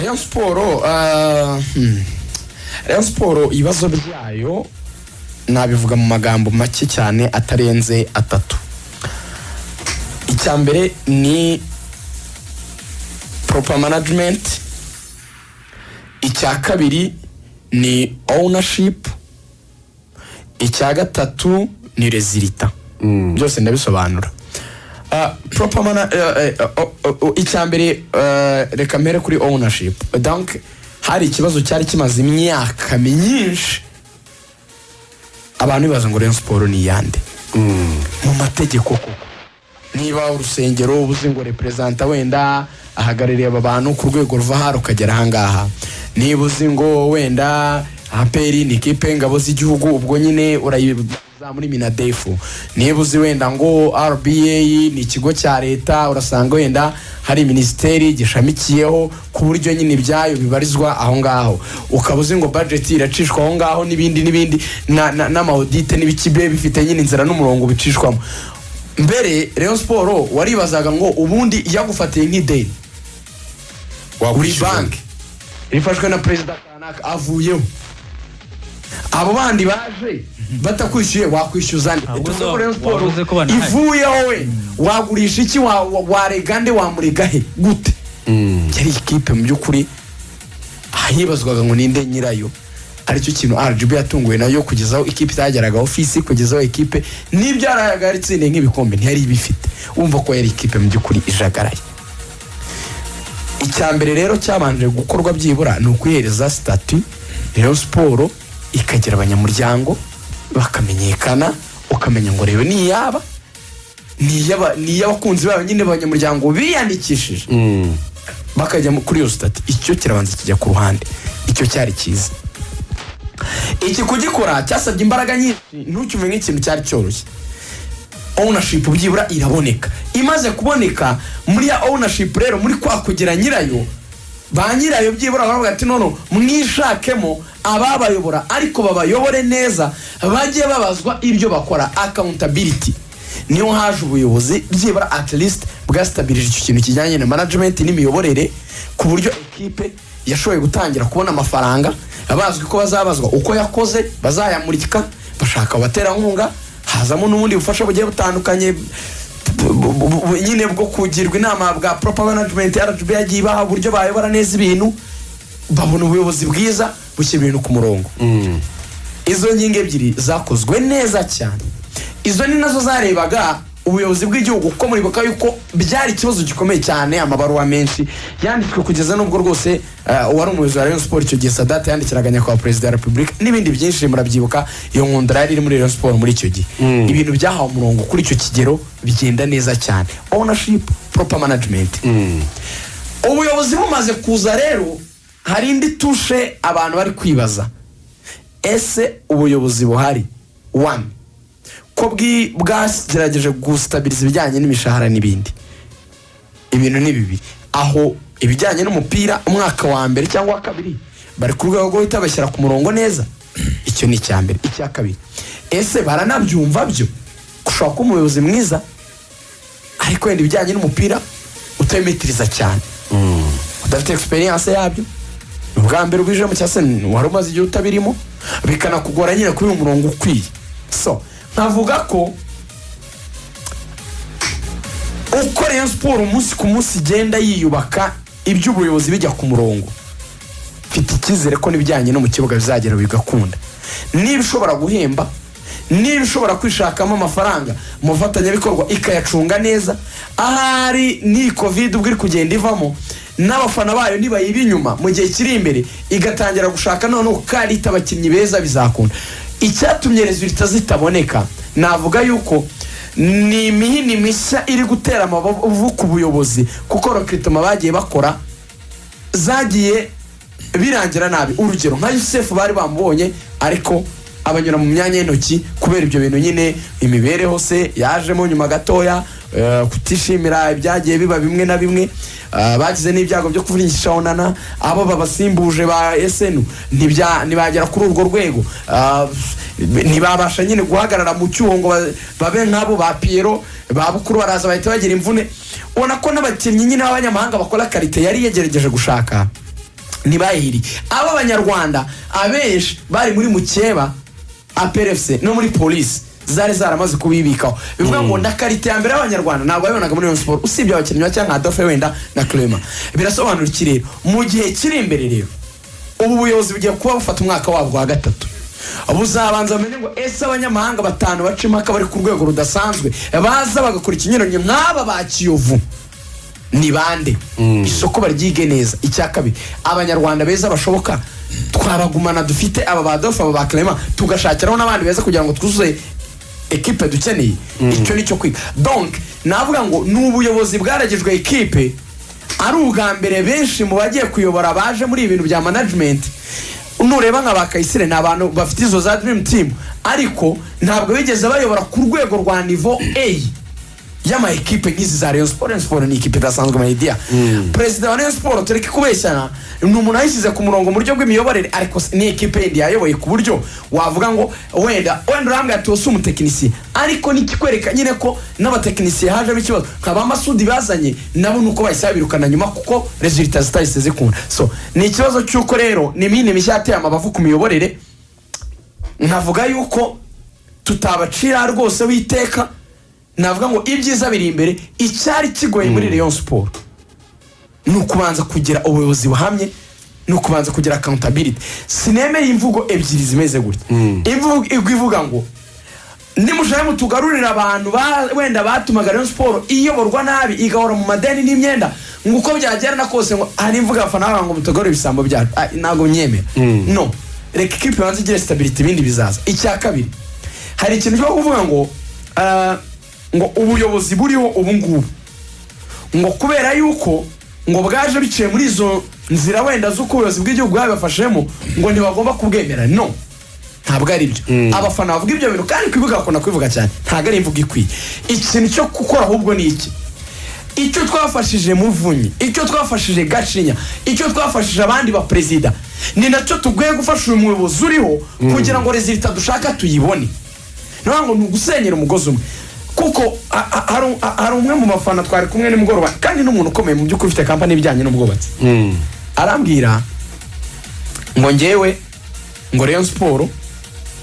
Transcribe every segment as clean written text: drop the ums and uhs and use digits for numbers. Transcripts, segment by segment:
Rayon Sport, Rayon Sport ibibazo byayo nabivuga mu magambo make cyane atarenze atatu. Icya mbere ni proper management, icya kabiri ni ownership, icya gatatu ni résultat. Byose ndabisobanura. Proper icya mbere, reka mpere kuri ownership. Donc hari ikibazo cyari kimaze imyaka myinshi, abantu bibaza ngo Rayon Sport ni iyande mu mategeko koko? Niba urusengero uba uzi ngo représentant wenda ahagarariye aba bantu ku rwego ruva aha rukagera ahangaha, niba uzi ngo wenda APR ni ikipe y'ingabo z'igihugu, ubwo nyine urayiza muri MINADEF, niba uzi wenda ngo RBA ni ikigo cya leta, urasanga wenda hari minisiteri gishamikiyeho ku buryo nyine ibyayo bibarizwa aho ngaho, ukaba uzi ngo budget iracishwa aho ngaho n'ibindi n'ibindi, n'ama audit n'ibiki bibe bifite nyine inzira n'umurongo bicishwamo. Mbere Rayon Sport waribazaga ngo ubundi yagufatiye nk'ideni uri Wakwishyuza. Banki rifashwe na perezida kanaka avuyeho, abo bandi baje batakwishyuye, wakwishyuza nde? Ahubwo Tuvuge ko Rayon Sport wavuze ko banahari. ivuyeho, we wagurisha iki? Warega nde? Wamurega he? Gute? Yari ikipe mu by'ukuri ahibazwaga ngo ninde nyirayo, aricyo kintu RGB yatunguwe nayo, kugeza aho ikipe itageraga ofisi, kugeza aho ikipe n'ibyo yarayaga yaritsindiye nk'ibikombe ntiyari ibifite. Wumva ko yari ikipe mu by'ukuri ijagaraye. Icya mbere rero cyabanje gukorwa byibura ni ukuyihereza statut, Rayon Sport ikagira abanyamuryango bakamenyekana, ukamenya ngo rero ni iyaba, ni iy'abakunzi bayo nyine, abanyamuryango biyandikishije bakajya kuri iyo statut. Icyo kirabanza kijya ku ruhande, icyo cyari cyiza. Iki kugikora cyasabye imbaraga nyinshi, ntucyumve nk'ikintu cyari cyoroshye. Ownership byibura iraboneka. Imaze kuboneka, muri ya ownership rero, muri kwa kugira nyirayo, ba nyirayo byibura baravuga ati: "None mwishakemo ababayobora, ariko babayobore neza, bajye babazwa ibyo bakora, accountability." Niyo haje ubuyobozi byibura at least bwasitabirije icyo kintu kijyanye na management n'imiyoborere, ku buryo ekipe yashoboye gutangira kubona amafaranga bazwi ko bazabazwa uko yakoze, bazayamurika, bashaka abaterankunga, hazamo n'ubundi bufasha bugiye butandukanye nyine bwo kugirwa inama bwa proper management. RGB yagiye ibaha uburyo bayobora neza ibintu, babona ubuyobozi bwiza bushyira ibintu ku murongo. Izo ngingo ebyiri zakozwe neza cyane. Izo ni nazo zarebaga ubuyobozi bw'igihugu, kuko muribuka yuko byari ikibazo gikomeye cyane, amabaruwa menshi yanditswe kugeza n'ubwo rwose uwari umuyobozi wa Rayon Sport icyo gihe, Sadate, yandikiraga nyakubahwa Perezida wa Repubulika n'ibindi byinshi. Murabyibuka iyo nkundura yari iri muri Rayon Sport muri icyo gihe. Ibintu byahawe umurongo kuri icyo kigero, bigenda neza cyane: ownership, proper management. Ubuyobozi bumaze kuza rero, hari indi touche abantu bari kwibaza: ese ubuyobozi buhari, one, ko bwagerageje gustabiriza ibijyanye n'imishahara n'ibindi, ibintu ni bibiri aho ibijyanye n'umupira, umwaka wa mbere cyangwa wa kabiri bari ku rwego rwo guhita bashyira ku murongo neza? Icyo ni icya mbere. Icya kabiri, ese baranabyumva byo? Ushobora kuba umuyobozi mwiza, ariko wenda ibijyanye n'umupira utabimetiriza cyane, udafite experience yabyo, ni ubwa mbere ubijemo cyangwa se wari umaze igihe utabirimo, bikanakugora nyine kubiha umurongo ukwiye. So nkavuga ko uko Rayon Sport umunsi ku munsi igenda yiyubaka, iby'ubuyobozi bijya ku murongo, mfite icyizere ko n'ibijyanye no mu kibuga bizagera bigakunda. Niba ishobora guhemba, niba ishobora kwishakamo amafaranga mu bafatanyabikorwa ikayacunga neza, ahari n'iyi Covid ubwo iri kugenda ivamo, n'abafana bayo nibayiba inyuma mu gihe kiri imbere, igatangira gushaka noneho qualité, abakinnyi beza, bizakunda. Icyatumye résultats zitaboneka, navuga yuko ni imihini mishya iri gutera amabavu ku buyobozi, kuko recrutement bagiye bakora zagiye birangira nabi. Urugero nka Yusefu, bari bamubonye ariko abanyura mu myanya y'intoki kubera ibyo bintu nyine, imibereho se yajemo nyuma gatoya, kutishimira ibyagiye biba bimwe na bimwe. Bagize n'ibyago byo kuvunisha Onana, abo babasimbuje ba Esenu ntibagera kuri urwo rwego. Ntibabasha nyine guhagarara mu cyuho ngo babe nk'abo ba Pierrot, ba Bukuru baraza bahita bagira imvune. Ubona ko n'abakinnyi nyine b'abanyamahanga bakora qualité yari yagerageje gushaka. Ntibayihiriye. Aba banyarwanda abenshi bari muri mukeba APR FC no muri Polisi zari zaramaze kubibikaho. Bivuga ngo na qualité ya mbere y'abanyarwanda ntabwo babibonaga muri Rayon Sport, usibye abakinnyi bake nka Adolphe wenda na Clement. Birasobanura iki rero mu gihe kiri imbere? Rero ubu buyobozi bugiye kuba bufata umwaka wabwo wa gatatu, buzabanza bamenye ngo ese abanyamahanga batanu baca impaka bari ku rwego rudasanzwe, baza bagakora ikinyuranyo nk'aba ba Kiyovu, ni bande? Isoko baryige neza. Icya kabiri, abanyarwanda beza bashoboka twabagumana, dufite aba ba Adolphe, aba ba Clement, tugashakiraho n'abandi beza kugira ngo twuzuze ekipe dukeneye. Icyo ni cyo kwiga. Donc navuga ngo ni ubuyobozi bwaragijwe ekipe, ari ubwa mbere benshi mu bagiye kuyobora baje muri ibi bintu bya management. Nureba nka ba Kayisire, ni abantu bafite izo za dream team, ariko ntabwo bigeze bayobora ku rwego rwa niveau A y'ama ekipe nk'izi za Rayon Sport. Rayon Sport ni ikipe idasanzwe mayidiya. Perezida wa Rayon Sport, tureke kubeshyana, ni umuntu wayishyize ku murongo mu buryo bw'imiyoborere, ariko ni ekipe yindi yayoboye ku buryo wavuga ngo wenda urambwira ati si umutekinisiye, ariko nikikwereka nyine ko n'abatekinisiye hajemo ikibazo, nka ba Masudi bazanye nabo nuko bahise babirukana nyuma kuko résultats zitahise zikunda. So ni ikibazo cy'uko rero ni imini mishya yateye amabavu ku miyoborere. Nkavuga yuko tutabacira rwose witeka, navuga ngo ibyiza biri imbere. Icyari kigoye muri Rayon Sport ni ukubanza kugira ubuyobozi buhamye, ni ukubanza kugira accountability. Sinemeye imvugo ebyiri zimeze gutya: imvugo ivuga ngo nimushaka mutugarurire abantu wenda batumaga Rayon Sport iyoborwa nabi, igahora mu madeni n'imyenda, ngo uko byagera na kose, ngo hari imvugo abafana bavuga ngo mutugarure ibisambo byacu. Ah, ntabwo nyemera. No reka ikipe ibanze igire stability, ibindi bizaza. Icya kabiri, hari ikintu cyo kuvuga ngo ngo ubuyobozi buriho ubu ngubu, ngo kubera yuko ngo bwaje biciye muri izo nzira wenda z'uko ubuyobozi bw'igihugu bwabibafashemo, ngo ntibagomba kubwemera. No, ntabwo ari byo. Abafana bavuga ibyo bintu kandi kubivuga bakunda kubivuga cyane, ntabwo ari imvugo ikwiye. Ikintu cyo gukora ahubwo ni iki: icyo twafashije Muvunyi, icyo twafashije Gacinya, icyo twafashije abandi baperezida, ni nacyo tugwiye gufasha uyu muyobozi uriho kugira ngo résultat dushaka tuyibone. Ni ngo ni ugusenyera umugozi umwe, kuko hari umwe mu bafana twari kumwe nimugoroba, kandi n'umuntu ukomeye mu by'ukuri ufite kampani ibijyanye n'ubwubatsi, arambwira ngo ngewe ngo Rayon Sport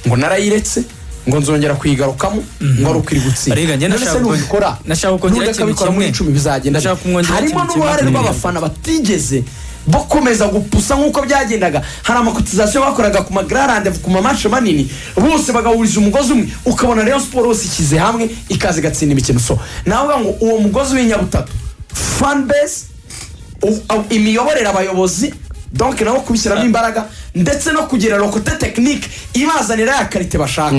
ngo narayiretse, ngo nzongera kuyigarukamo ngo ari uko iri gutsinda. Arega, njye None se ndashaka nubikora, nashaka kongera ikintu nudakabikora muri kimwe. 10 bizagenda Ndashaka bite? kumwongera Harimo ikintu kimwe. n'uruhare rw'abafana batigeze bakomeza gupusa nk'uko byagendaga. Hari ama cotisations bakoraga ku ma grands rendez-vous, ku ma matchs manini, bose bagahuriza umugozi umwe, ukabona Rayon Sport yose ishyize hamwe, ikaza igatsinda imikino. So navuga ngo uwo mugozi w'inyabutatu, fan base, imiyoborere, abayobozi, donc nabo kubishyiramo imbaraga, ndetse no kugira le côté technique ibazanira ya qualité bashaka.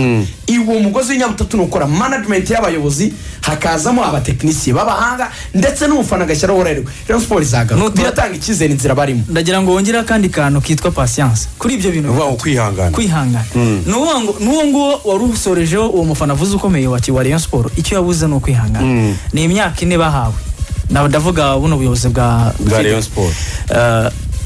Uwo mugozi w'inyabutatu ni ukora management y'abayobozi, hakazamo abatekinisiye b'abahanga, ndetse n'umufana agashyiraho uruhare rwe, Rayon Sport izagaruka. Biratanga icyizere inzira barimo. Ndagira ngo wongere akandi kantu kitwa patience kuri ibyo bintu. Uvuga ngo kwihangana. Kwihangana. Ni ukuvuga ngo n'uwo nguwo wari usorejeho, uwo mufana avuze ukomeye wa Rayon Sport, icyo yabuze ni ukwihangana. Ni imyaka 4 bahawe. Ndavuga buno buyobozi bwa bwa Rayon Sport.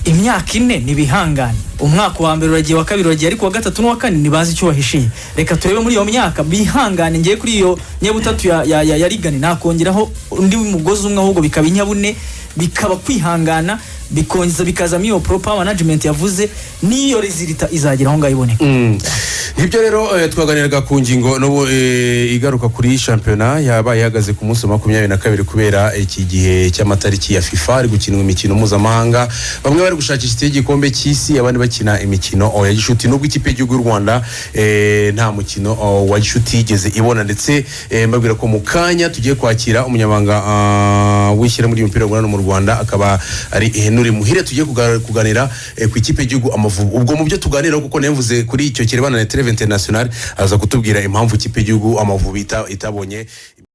Imyaka 4 ntibihangane. Umwaka wa mbere uragiye, wa kabiri uragiye, ariko uwa gatatu n'uwa kane ntibazi icyo bahishiye. Reka turebe muri iyo myaka bihangane. Ngiye kuri iyo nyabutatu ya Rigani, nakongeraho undi mugozi umwe ahubwo, bikaba inyabune, bikaba kwihangana, bikongeza bikazamo iyo proper management yavuze, n'iyo résultat izagera aho ngaho iboneka. Ngibyo rero, twaganiraga ku ngingo n'ubu igaruka kuri shampiyona yabaye ihagaze ku munsi wa 22 kubera iki gihe cy'amatariki ya FIFA, ari gukinwa imikino mpuzamahanga. Bamwe bari gushakisha itike y'igikombe cy'isi, abandi bakina imikino ya gishuti, nubwo ikipe y'igihugu y'u Rwanda nta mukino wa gishuti yigeze ibona. Ndetse mbabwira ko mu kanya tugiye kwakira umunyamabanga w'ishyirahamwe ry'umupira w'amaguru mu Rwanda, akaba ari Henry Muhire. Tugiye kuganira ku ikipe y'igihugu Amavubi. Ubwo mu byo tuganiraho, kuko navuze kuri icyo kirebana na trêve internationale, aza kutubwira impamvu ikipe y'igihugu Amavubi itabonye.